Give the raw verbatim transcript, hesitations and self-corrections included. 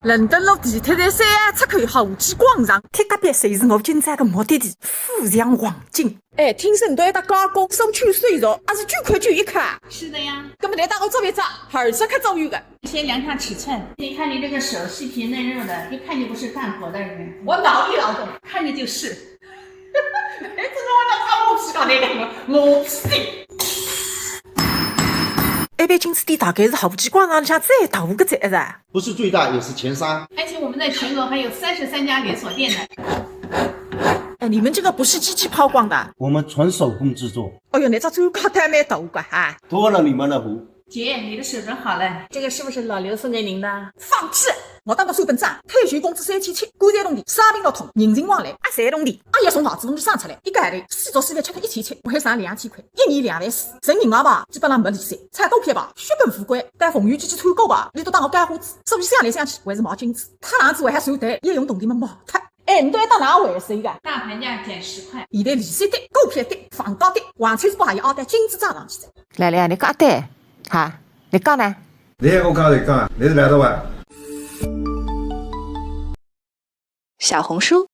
伦敦路地铁站三号出口候机广场，铁隔壁就是我今朝个目的地，富强黄金。哎，听说侬到埃搭加工，收取手续，还是九块九一克啊？是的呀。那么来搭我做一只二十克左右的。先量下尺寸，你看你这个手细皮嫩肉的，一看就不是干活的人。我脑力劳动，看着就是。哎，这个我到他母鸡搞那个，母鸡。埃爿金子店大概是候机广场里向最大个只，是伐？ 不是最大，也是前三。而且我们在全国还有三十三家连锁店呢。哎，你们这个不是机器抛光的？我们纯手工制作。哎哟，侬只专家胆蛮大个哈。托了你们的福。姐，你的手镯好了，这个是不是老刘送给您的？放屁！我当个算本账，退休工资三千七，棺材铜钿，生病了痛，人情往来，啊，侪铜钿，啊，也从房子里生出来，一个号头，四十四万吃脱一千七，我还剩两千块，一年两万四，存银行吧，基本上没利息，炒股票吧，血本无归，但凤游记去参股吧，伊都当我干货子，所以想来想去，还是买金子，太冷子还还算对，一用铜钿么买脱。哎，侬到埃搭哪回事一个？大盘价减十块。现在利息跌，股票跌，房价跌，黄金是不还要带金子涨上去的？来来，侬讲对，哈，侬讲呢？侬还跟我讲，侬讲，侬是来的哇？小红书